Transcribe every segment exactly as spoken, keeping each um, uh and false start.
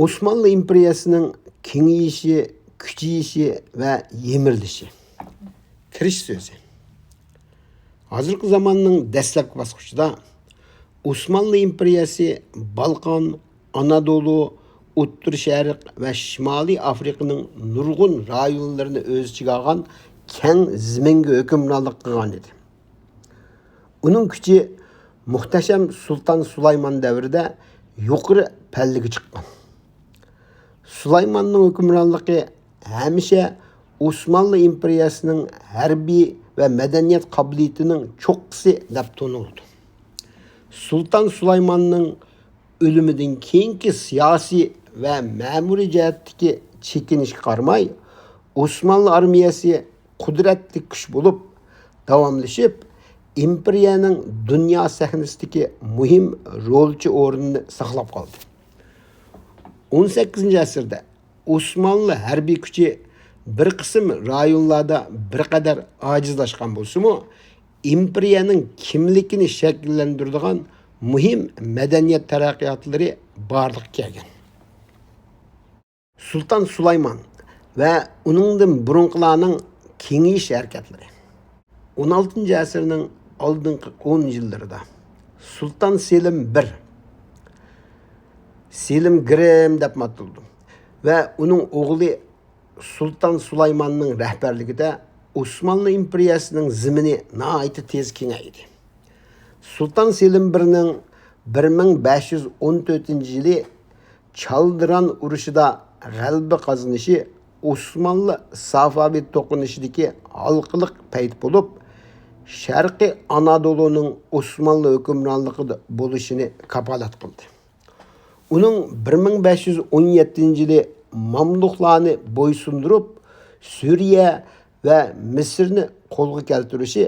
ئوسمانلى ئىمپېرىيەسىنىڭ كېڭىيىشى، كۈچىيىشى ۋە يىمىرىلىشى. كىرىش سۆزى. ھازىرقى زاماننىڭ دەسلەپكى باسقۇچىدا ئوسمانلى ئىمپېرىيەسى بالقان، ئانادولۇ، ئوتتۇرا شەرق ۋە شىمالىي ئافرىقىنىڭ نۇرغۇن رايونلىرىنى ئۆز ئىچىگە ئالغان كەڭ زېمىنگە ھۆكۈمرانلىق قىلغان ئىدى. ئۇنىڭ كۈچى مۇھتەشەم سۇلتان سۇلايمان دەۋرىدە يۇقىرى پەللىگە چىققان. سۇلايماننىڭ ھۆكۈمرانلىقى ھەمىشە ئوسمانلى ئىمپېرىيەسىنىڭ ھەربىي ۋە مەدەنىيەت قابىلىيىتىنىڭ چوققىسى دەپ تونۇلىدۇ. سۇلتان سۇلايماننىڭ ئۆلۈمىدىن كېيىنكى سىياسىي ۋە مەمۇرىي جەھەتتىكى چېكىنىشكە قارىماي، ئوسمانلى ئارمىيەسى قۇدرەتلىك كۈچ بولۇپ داۋاملىشىپ، ئىمپېرىيەنىڭ دۇنيا سەھنىسىدىكى مۇھىم رولچى ئورنىنى ساقلاپ قالدى. ئون سەككىزىنچى ئەسىردە ئوسمانلى ھەربىي كۈچى بىر قىسىم رايونلاردا بىر قەدەر ئاجىزلاشقان بولسىمۇ، ئىمپېرىيەنىڭ كىملىكىنى شەكىللەندۈرىدىغان مۇھىم مەدەنىيەت تەرەققىياتلىرى بارلىققا كەلگەن. سۇلتان سۇلايمان ۋە ئۇنىڭدىن بۇرۇنقىلارنىڭ كېڭىيىش ھەرىكەتلىرى. ئون ئالتىنچى ئەسىرنىڭ ئالدىنقى ئون يىللىرىدا سۇلتان سېلىم بىر، سېلىم گىرىم دەپمۇ ئاتىلىدۇ، ۋە ئۇنىڭ ئوغلى سۇلتان سۇلايماننىڭ رەھبەرلىكىدە ئوسمانلى ئىمپېرىيەسىنىڭ زېمىنى ناھايىتى تېز كېڭەيدى. سۇلتان سېلىم بىرنىڭ بىر مىڭ بەش يۈز ئون تۆتىنچى يىلى چالدىران ئۇرۇشىدا غەلىبە قازىنىشى ئوسمانلى سافاۋى توقۇنۇشىدىكى ھالقىلىق پەيت بولۇپ، شەرقىي ئانادولۇنىڭ ئوسمانلى ھۆكۈمرانلىقىدا بولۇشىنى كاپالەت قىلدى. ئۇنىڭ بىر مىڭ بەش يۈز ئون يەتتىنچى يىلى ماملۇكلارنى بويسۇندۇرۇپ، سۈرىيە ۋە مىسىرنى قولغا كەلتۈرۈشى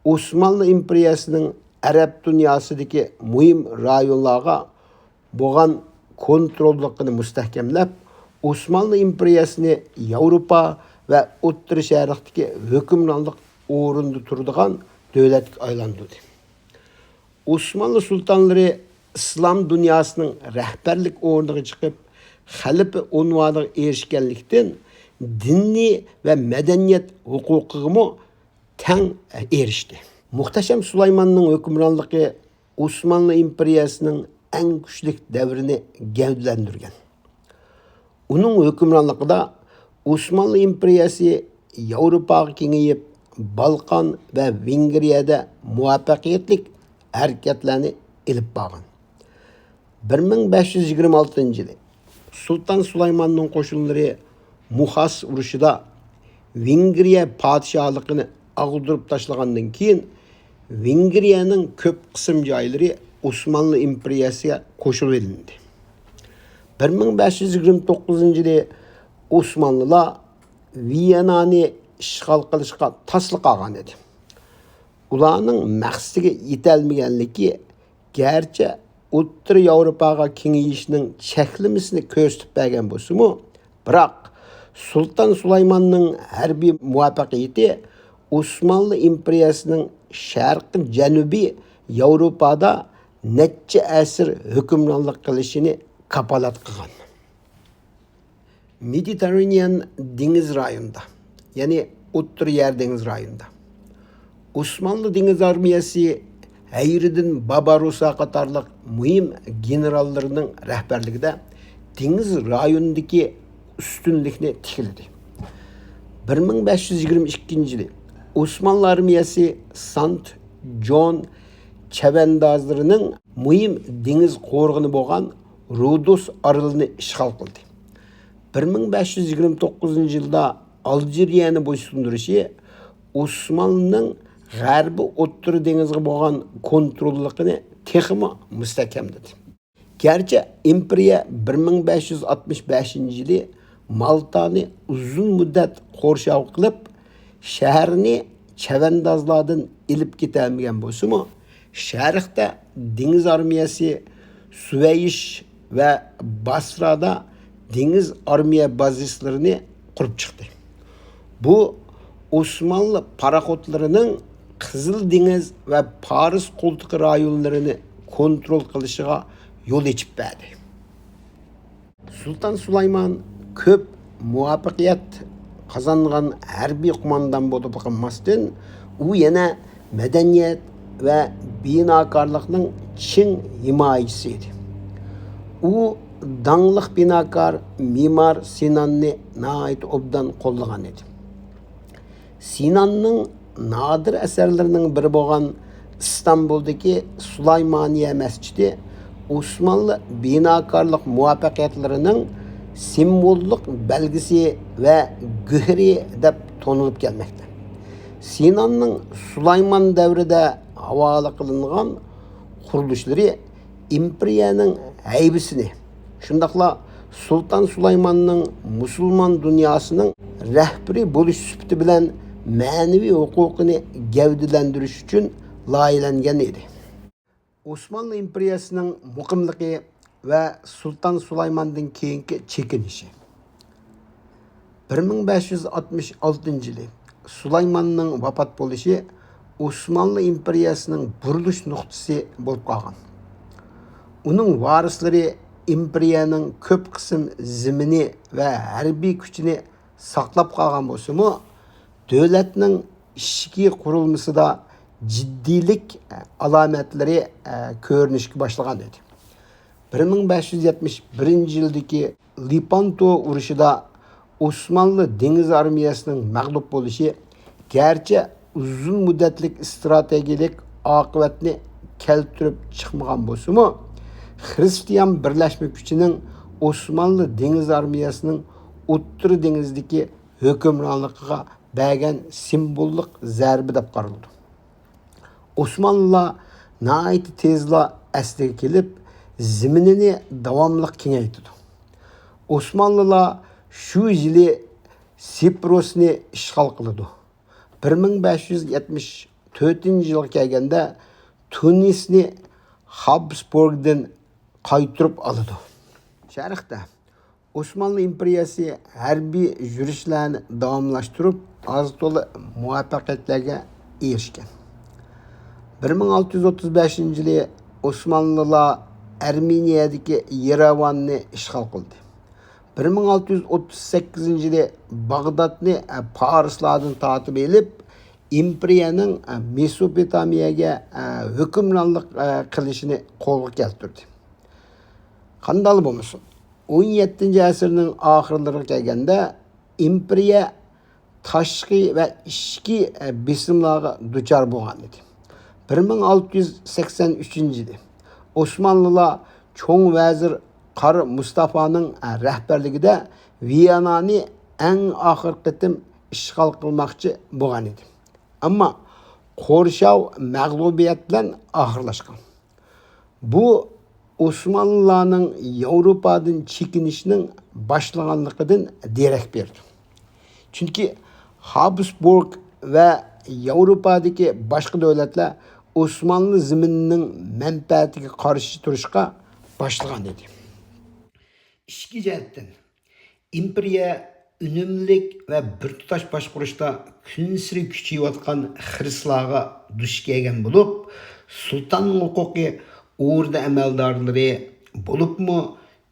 ئوسمانلى ئىمپېرىيەسىنىڭ ئەرەب دۇنياسىدىكى مۇھىم رايونلارغا بولغان كونتروللۇقىنى مۇستەھكەملەپ، ئوسمانلى ئىمپېرىيەسىنى ياۋروپا ۋە ئوتتۇرا شەرقتىكى ھۆكۈمرانلىق ئورنىدا تۇرىدىغان دۆلەتكە ئايلاندۇردى. ئوسمانلى سۇلتانلىرى ئىسلام دۇنياسىنىڭ رەھبەرلىك ئورنىغا چىقىپ، خەلىپە ئۇنۋانىغا ئېرىشكەنلىكتىن، دىنىي ۋە مەدەنىيەت ھوقۇقىغىمۇ تەڭ ئېرىشتى. مۇھتەشەم سۇلايماننىڭ ھۆكۈمرانلىقى ئوسمانلى ئىمپېرىيەسىنىڭ ئەڭ كۈچلۈك دەۋرىنى گەۋدىلەندۈرگەن. ئۇنىڭ ھۆكۈمرانلىقىدا ئوسمانلى ئىمپېرىيەسى ياۋروپاغا كېڭىيىپ، بالقان ۋە ۋېنگرىيەدە مۇۋەپپەقىيەتلىك ھەرىكەتلەرنى ئېلىپ بارغان. بىر مىڭ بەش يۈز يىگىرمە ئالتىنچى يىلى سۇلتان سۇلايماننىڭ قوشۇنلىرى مۇخاس ئۇرۇشىدا ۋېنگرىيە پادىشاھلىقىنى ئاغدۇرۇپ تاشلىغاندىن كېيىن، ۋېنگرىيەنىڭ كۆپ قىسىم جايلىرى ئوسمانلى ئىمپېرىيەسىگە قوشۇلۇۋېلىندى. بىر مىڭ بەش يۈز يىگىرمە توققۇزىنچى يىلى ئوسمانلىلار ۋىيەننانى ئىشغال قىلىشقا تاسلا قالغان ئىدى. ئۇلارنىڭ مەقسىتىگە يېتەلمىگەنلىكى گەرچە ئوتتۇرا ياۋروپاغا كېڭىيىشنىڭ چەكلىمىسىنى كۆرسىتىپ بەرگەن بولسىمۇ، بىراق سۇلتان سۇلايماننىڭ ھەربىي مۇۋەپپەقىيىتى ئوسمانلى ئىمپېرىيەسىنىڭ شەرقىي جەنۇبىي ياۋروپادا نەچچە ئەسىر ھۆكۈمرانلىق قىلىشىنى كاپالەت قىلغان. مېدىتېررانېئان دېڭىز رايونىدا، يەنى ئوتتۇرا يەر دېڭىز رايونىدا، ئوسمانلى دېڭىز ئارمىيەسى ھەيرىدىن باباروسا قاتارلىق مۇھىم گېنېراللىرىنىڭ رەھبەرلىكىدە دېڭىز رايونىدىكى ئۈستۈنلۈكنى تىكلىدى. بىر مىڭ بەش يۈز يىگىرمە ئىككىنچى يىلى ئوسمانلى ئارمىيەسى سانت جون چەۋەندازلىرىنىڭ مۇھىم دېڭىز قورغىنى بولغان رودوس ئارىلىنى ئىشغال قىلدى. بىر مىڭ بەش يۈز يىگىرمە توققۇزىنچى يىلدا ئالجىرىيەنى بويسۇندۇرۇشى ئوسمانلىنىڭ غەربىي ئوتتۇرا دېڭىزغا بولغان كونتروللۇقىنى تېخىمۇ مۇستەھكەملىدى. گەرچە ئىمپېرىيە بىر مىڭ بەش يۈز ئاتمىش بەشىنچى يىلى مالتانى ئۇزۇن مۇددەت قورشاۋ قىلىپ، شەھەرنى چەۋەندازلاردىن ئېلىپ كېتەلمىگەن بولسىمۇ، شەرقتە دېڭىز ئارمىيەسى سۇۋەيش ۋە باسرادا دېڭىز ئارمىيە بازىسلىرىنى قۇرۇپ چىقتى. بۇ ئوسمانلى پاراخوتلىرىنىڭ قىزىل دېڭىز ۋە پارس قولتۇقى رايونلىرىنى كونترول قىلىشىغا يول ئېچىپ بەردى. سۇلتان سۇلايمان كۆپ مۇۋەپپەقىيەت قازانغان ھەربىي قوماندان بولۇپلا قالماستىن، ئۇ يەنە مەدەنىيەت ۋە بىناكارلىقنىڭ چىڭ ھىمايىچىسى ئىدى. ئۇ داڭلىق بىناكار مېمار سىناننى ناھايىتى ئوبدان قوللىغان ئىدى. سىناننىڭ نادىر ئەسەرلىرىنىڭ بىرى بولغان ئىستانبۇلدىكى سۇلايمانىيە مەسچىتى ئوسمانلى بىناكارلىق مۇۋەپپەقىيەتلىرىنىڭ سىمۋوللۇق بەلگىسى ۋە گۆھىرى دەپ تونۇلۇپ كەلمەكتە. سىناننىڭ سۇلايمان دەۋرىدە ھاۋالە قىلىنغان قۇرۇلۇشلىرى ئىمپېرىيەنىڭ ھەيۋىسىنى، شۇنداقلا سۇلتان سۇلايماننىڭ مۇسۇلمان دۇنياسىنىڭ رەھبىرى بولۇش سۈپىتى بىلەن مەنىۋى ھوقۇقىنى گەۋدىلەندۈرۈش ئۈچۈن لايىھەلەنگەن ئىدى. ئوسمانلى ئىمپېرىيەسىنىڭ مۇقىملىقى ۋە سۇلتان سۇلايماندىن كېيىنكى چېكىنىشى. بىر مىڭ بەش يۈز ئاتمىش ئالتىنچى يىلى سۇلايماننىڭ ۋاپات بولۇشى ئوسمانلى ئىمپېرىيەسىنىڭ بۇرۇلۇش نۇقتىسى بولۇپ قالغان. ئۇنىڭ ۋارىسلىرى ئىمپېرىيەنىڭ كۆپ قىسىم زېمىنى ۋە ھەربىي كۈچىنى ساقلاپ قالغان بولسىمۇ، دۆلەتنىڭ ئىچكى قۇرۇلمىسىدا جىددىيلىك ئالامەتلىرى كۆرۈنۈشكە باشلىغان ئىدى. بىر مىڭ بەش يۈز يەتمىش بىرىنچى يىلدىكى لېپانتو ئۇرۇشىدا ئوسمانلى دېڭىز ئارمىيەسىنىڭ مەغلۇپ بولۇشى گەرچە ئۇزۇن مۇددەتلىك ئىستراتېگىيەلىك ئاقىۋەتنى كەلتۈرۈپ چىقمىغان بولسىمۇ، خرىستىيان بىرلەشمە كۈچىنىڭ ئوسمانلى دېڭىز ئارمىيەسىنىڭ ئوتتۇرا دېڭىزدىكى ھۆكۈمرانلىقىغا بەرگەن سىمۋوللۇق زەربە دەپ قارىلىدۇ. ئوسمانلىلار ناھايىتى تېزلا ئەسلىگە كېلىپ، زېمىنىنى داۋاملىق كېڭەيتىدۇ. ئوسمانلىلار شۇ يىلى سىپرۇسنى ئىشغال قىلىدۇ. بىر مىڭ بەش يۈز يەتمىش تۆتىنچى يىلغا كەلگەندە تۇنىسنى خابسبۇرگدىن قايتۇرۇپ ئالىدۇ. شەرقتە ئوسمانلى ئىمپېرىيەسى ھەربىي يۈرۈشلەرنى داۋاملاشتۇرۇپ، ئاز تولا مۇۋەپپەقىيەتلەرگە ئېرىشكەن. بىر مىڭ ئالتە يۈز ئوتتۇز بەشىنچى يىلى ئوسمانلىلار ئەرمېنىيەدىكى يېرېۋاننى ئىشغال قىلدى. بىر مىڭ ئالتە يۈز ئوتتۇز سەككىزىنچى يىلى باغدادنى پارسلاردىن تارتىپ ئېلىپ، ئىمپېرىيەنىڭ مېسوپوتامىيەگە ھۆكۈمرانلىق قىلىشىنى قولغا كەلتۈردى. قانداقلا بولمىسۇن، ئون يەتتىنچى ئەسىرنىڭ ئاخىرلىرىغا كەلگەندە، ئىمپېرىيە تاشقى ۋە ئىچكى بېسىملارغا دۇچار بولغان ئىدى. بىر مىڭ ئالتە يۈز سەكسەن ئۈچىنچى يىلى ئوسمانلىلار چوڭ ۋەزىر قارا مۇستافانىڭ رەھبەرلىكىدە ۋىيانانى ئەڭ ئاخىرقى قېتىم ئىشغال قىلماقچى بولغان ئىدى. ئەمما قورشاۋ مەغلۇبىيەت بىلەن ئاخىرلاشقان. بۇ ئوسمانلىلارنىڭ ياۋروپادىن چېكىنىشنىڭ باشلىغانلىقىدىن دېرەك بېرىدۇ. چۈنكى ھابسبۇرگ ۋە ياۋروپادىكى باشقا دۆلەتلەر ئوسمانلى زېمىنىنىڭ مەنپەئەتىگە قارشى تۇرۇشقا باشلىغان ئىدى. ئىچكى جەھەتتىن ئىمپېرىيە ئۈنۈملۈك ۋە بىر تۇتاش باشقۇرۇشتا كۈنسېرى كۈچىيىۋاتقان خىرىسلارغا دۇچ كەلگەن بولۇپ، سۇلتاننىڭ ھوقۇقىي ئوردا ئەمەلدارلىرى، بولۇپمۇ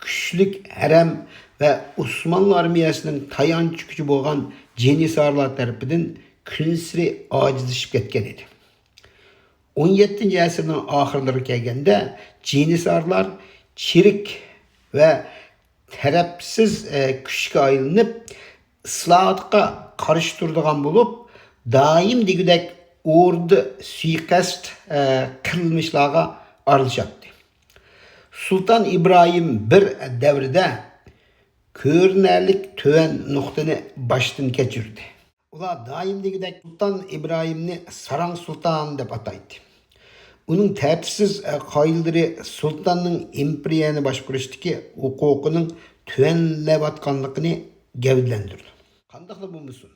كۈچلۈك ھەرەم ۋە ئوسمانلى ئارمىيەسىنىڭ تايانچ كۈچى بولغان جېنىسارلار تەرىپىدىن كۈنسېرى ئاجىزلىشىپ كەتكەن ئىدى. ئون يەتتىنچى ئەسىرنىڭ ئاخىرلىرىغا كەلگەندە، جېنىسارلار چىرىك ۋە تەرەپسىز، ئە، كۈچكە ئايلىنىپ، ئىسلاھاتقا قارشى تۇرىدىغان بولۇپ، دائىم دېگۈدەك ئوردا سۇيىقەست، ئە، قىلمىشلارغا ئارىلىشاتتى. سۇلتان ئىبراھىم بىر دەۋرىدە كۆرۈنەرلىك تۆۋەن نۇقتىنى باشتىن كەچۈردى. ئۇلار دائىم دېگۈدەك سۇلتان ئىبراھىمنى ساراڭ سۇلتان دەپ ئاتايتتى. ئۇنىڭ تەرتىپسىز قائىدىلىرى سۇلتاننىڭ ئىمپېرىيەنى باشقۇرۇشتىكى ھوقۇقىنىڭ تۆۋەنلەۋاتقانلىقىنى گەۋدىلەندۈردى. قانداقلا بولمىسۇن،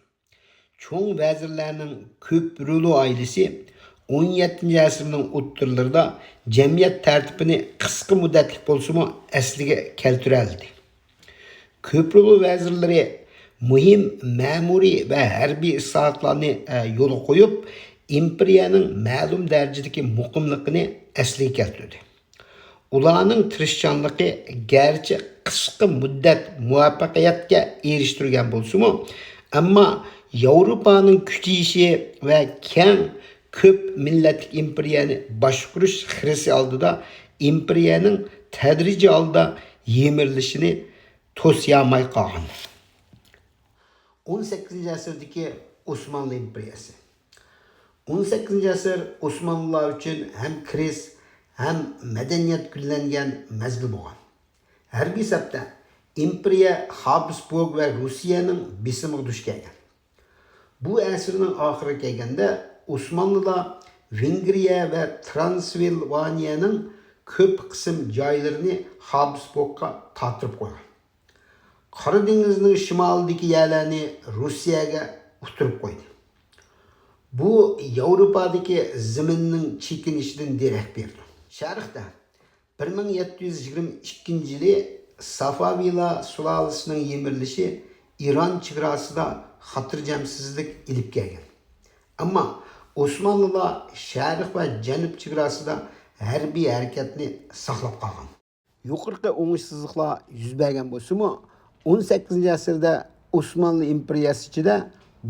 چوڭ ۋەزىرلەرنىڭ كۆپرۇلۇ ئائىلىسى ئون يەتتىنچى ئەسىرنىڭ ئوتتۇرىلىرىدا جەمئىيەت تەرتىپىنى قىسقا مۇددەتلىك بولسىمۇ ئەسلىگە كەلتۈرەلىدى. كۆپرۇلۇ ۋەزىرلىرى مۇھىم مەمۇرىي ۋە ھەربىي ئىسلاھاتلارنى، ئە، يولغا قويۇپ، ئىمپېرىيەنىڭ مەلۇم دەرىجىدىكى مۇقىملىقىنى ئەسلىگە كەلتۈردى. ئۇلارنىڭ تىرىشچانلىقى گەرچە قىسقا مۇددەت مۇۋەپپەقىيەتكە ئېرىشتۈرگەن بولسىمۇ، ئەمما ياۋروپانىڭ كۈچىيىشى ۋە كەڭ كۆپ مىللەتلىك ئىمپېرىيەنى باشقۇرۇش خىرىسى ئالدىدا ئىمپېرىيەنىڭ تەدرىجىي ھالدا يىمىرىلىشىنى توسيالماي قالغان. ئون سەككىزىنچى ئەسىردىكى ئوسمانلى ئىمپېرىيەسى. ئون سەككىزىنچى ئەسىر ئوسمانلىلار ئۈچۈن ھەم كىرىز، ھەم مەدەنىيەت گۈللەنگەن مەزگىل بولغان. ھەربىي سەپتە ئىمپېرىيە خابسبورگ ۋە روسىيەنىڭ بېسىمىغا دۇچ كەلگەن. بۇ ئەسىرنىڭ ئاخىرىغا كەلگەندە، ئوسمانلىلار ۋېنگرىيە ۋە ترانسىلۋانىيەنىڭ كۆپ قىسىم جايلىرىنى خابسبورگقا تارتتۇرۇپ قويغان. قارا دېڭىزنىڭ شىمالىدىكى يەرلەرنى روسىيەگە ئۇتتۇرۇپ قويدى. بۇ ياۋروپادىكى زېمىننىڭ چېكىنىشىدىن دېرەك بېرىدۇ. شەرقتە بىر مىڭ يەتتە يۈز يىگىرمە ئىككىنچى يىلى سافاۋىلار سۇلالىسىنىڭ يىمىرىلىشى ئىران چېگراسىدا خاتىرجەمسىزلىك ئېلىپ كەلگەن. ئەمما ئوسمانلىلار شەرق ۋە جەنۇب چېگراسىدا ھەربىي ھەرىكەتنى ساقلاپ قالغان. يۇقىرىقى ئوڭۇشسىزلىقلار يۈز بەرگەن بولسىمۇ، ئون سەككىزىنچى ئەسىردە ئوسمانلى ئىمپېرىيەسى ئىچىدە،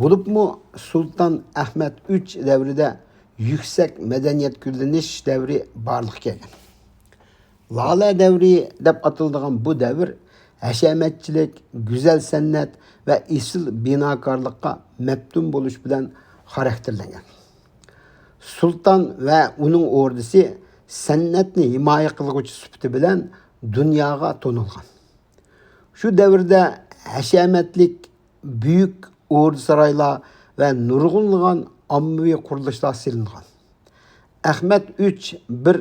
بولۇپمۇ سۇلتان ئەخمەت ئۈچ دەۋرىدە يۈكسەك مەدەنىيەت گۈللىنىش دەۋرى بارلىققا كەلگەن. لالە دەۋرى دەپ ئاتىلىدىغان بۇ دەۋر ھەشەمەتچىلىك، گۈزەل سەنئەت ۋە ئېسىل بىناكارلىققا مەپتۇن بولۇش بىلەن خاراكتېرلەنگەن. سۇلتان ۋە ئۇنىڭ ئوردىسى سەنئەتنى ھىمايە قىلغۇچى سۈپىتى بىلەن دۇنياغا تونۇلغان. شۇ دەۋردە ھەشەمەتلىك بۈيۈك ئوردا سارايلار ۋە نۇرغۇنلىغان ئاممىۋى قۇرۇلۇشلار سېلىنغان. ئەخمەت ئۈچ بىر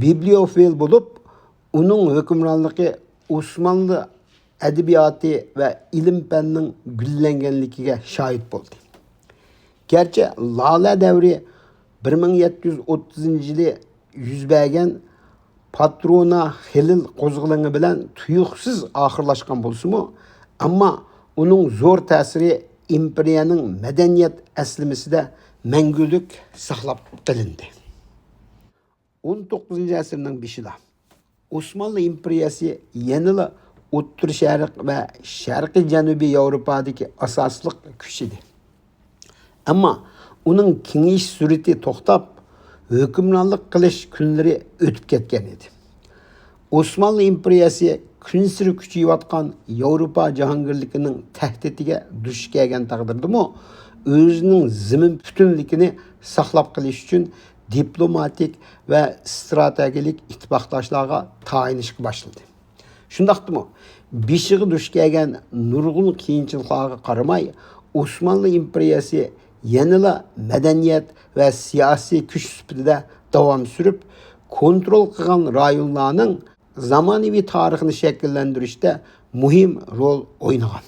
بىبلىيوفىل بولۇپ، ئۇنىڭ ھۆكۈمرانلىقى ئوسمانلى ئەدەبىياتى ۋە ئىلىم-پەننىڭ گۈللەنگەنلىكىگە شاھىت بولدى. گەرچە لالە دەۋرى بىر مىڭ يەتتە يۈز ئوتتۇزىنچى يىلى يۈز بەرگەن پاترونا خېلىل قوزغىلىڭى بىلەن تۇيۇقسىز ئاخىرلاشقان بولسىمۇ، ئەمما ئۇنىڭ زور تەسىرى ئىمپېرىيەنىڭ مەدەنىيەت ئەسلىمىسىدە مەڭگۈلۈك ساقلاپ قېلىندى. ئون توققۇزىنچى ئەسىرنىڭ بېشىدا ئوسمانلى ئىمپېرىيەسى يەنىلا ئوتتۇرا شەرق ۋە شەرقىي جەنۇبىي ياۋروپادىكى ئاساسلىق كۈچ ئىدى. ئەمما ئۇنىڭ كېڭىيىش سۈرئىتى توختاپ، ھۆكۈمرانلىق قىلىش كۈنلىرى ئۆتۈپ كەتكەن ئىدى. ئوسمانلى ئىمپېرىيەسى كۈنسېرى كۈچىيىۋاتقان ياۋروپا جاھانگىرلىكىنىڭ تەھدىتىگە دۇچ كەلگەن تەقدىردىمۇ، ئۆزىنىڭ زېمىن پۈتۈنلۈكىنى ساقلاپ قېلىش ئۈچۈن دىپلوماتىك ۋە ئىستراتېگىيەلىك ئىتتىپاقداشلارغا تايىنىشقا باشلىدى. شۇنداقتىمۇ، بېشىغا دۇچ كەلگەن نۇرغۇن قىيىنچىلىقلارغا قارىماي، ئوسمانلى ئىمپېرىيەسى يەنىلا مەدەنىيەت ۋە سىياسىي كۈچ سۈپىتىدە داۋام سۈرۈپ، كونترول قىلغان رايونلارنىڭ زامانىۋى تارىخىنى شەكىللەندۈرۈشتە مۇھىم رول ئوينىغان.